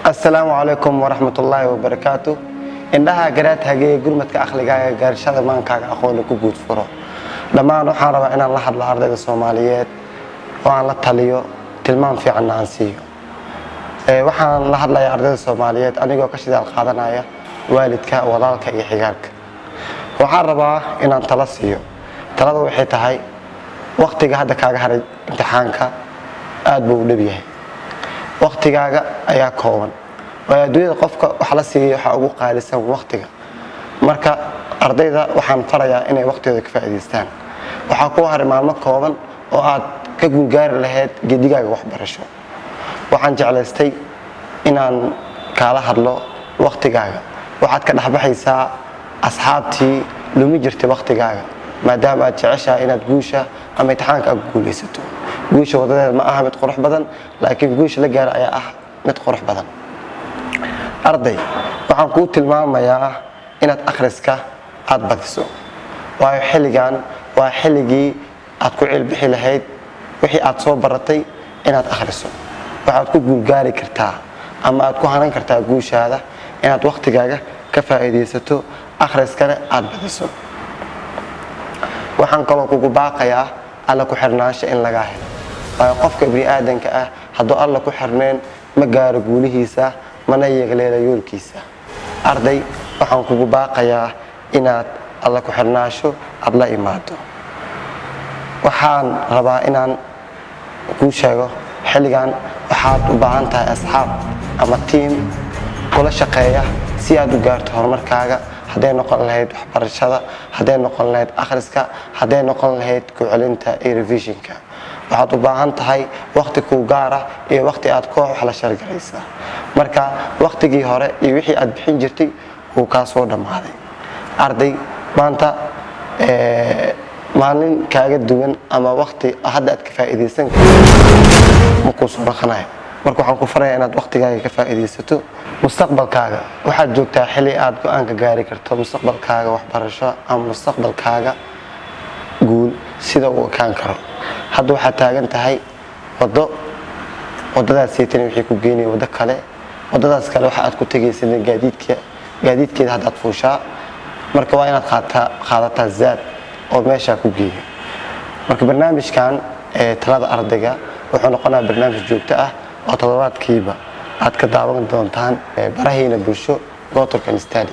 Asalaamu calaykum waraxmatullaahi wabarakaatu. Indhaha garaad hageeye, gurmadka akhligaaga, gaarashada maankaaga, aqooni ku guud furo. Dhammaan waxaan rabaa inaan la hadlo ardayda Soomaaliyeed oo aan la taliyo, tilmaam fiicanna aan siiyo. Waxaan la hadlayaa ardayda Soomaaliyeed anigoo ka shidaal qaadanaya waalidka, walaalka iyo xigaalka. Waxaan rabaa inaan talo siiyo. Talada waxay tahay, waktiga hadda kaaga haray imtixaanka aad buu u dhab yahay. Waktigaaga ayaa kooban, waayo adduunyada qofka wax la siiyay waxaa ugu qaalisan waktiga. Marka ardayda waxaan farayaa inay waktigooda ka faa'iidaystaan. Waxaa ku haray maalmo kooban oo aad ka guulgaari lahayd geedigaaga waxbarasho. Waxaan jeclaystay inaan kaala hadlo waktigaaga. Waxaad ka dhexbaxaysaa asxaabtii lumi jirtay waktigaaga, maadaama aad jeceshahay inaad guusha ama imtixaanka aad guulaysato. Guusha wadadeeda ma aha mid qurux badan, laakiin guusha la gaara ayaa ah mid qurux badan. Arday, waxaan kuu tilmaamayaa inaad akhriska aad badiso, waayo xilligan waa xilligii aad ku cilbixi lahayd wixii aad soo baratay. Inaad akhriso waxaad ku guulgaari kartaa ama aad ku hanan kartaa guushaada inaad wakhtigaaga ka faa'iidaysato, akhriskana aad badiso. Waxaan kaloo kugu baaqayaa Alla ku xirnaansho in lagaa helo, waayo qofka bini aadanka ah hadduu Alla ku xirneen ma gaaro guulihiisa, mana yeegleelo yoolkiisa. Arday, waxaan kugu baaqayaa inaad Alla ku xirnaasho aad la imaado. Waxaan rabaa inaan kuu sheego, xilligan waxaad u baahan tahay asxaab ama team kula shaqeeya si aad u gaarto horumarkaaga, hadday noqon lahayd waxbarashada, hadday noqon lahayd akhriska, hadday noqon lahayd ku celinta iyo revisionka. Waxaad u baahan tahay waqti kuu gaara iyo waqti aad koox wax la share garaysa. Marka waqtigii hore iyo wixii aad bixin jirtay wuu kaa soo dhammaaday. Arday, maanta maalin kaaga duwan ama waqti hadda aad ka faa'iidaysan karto ma kuu soo dhaqanayo. Marka waxaan ku farayaa inaad waqtigaaga ka faa'iidaysato mustaqbalkaaga. Waxaad joogtaa xilli aad go-aanka gaari karto mustaqbalkaaga waxbarasho ama mustaqbalkaaga guul sida uu ekaan karo. Hadda waxaad taagan tahay waddo. Wadadaas saytani waxay ku geynaya waddo kale. Waddadaas kale waxa aad ku tegaysa gaadiidka, gaadiidkeeda haddaad fuushaa. Marka waa inaad qaadataa zaad oo meeshaa ku geeyo. Marka barnaamijkan ee talada ardayga wuxuu noqonayaa barnaamij joogto ah oo toddobaadkiiba aad ka daawan doontaan barahiina bulsho Gotorkan Stadi.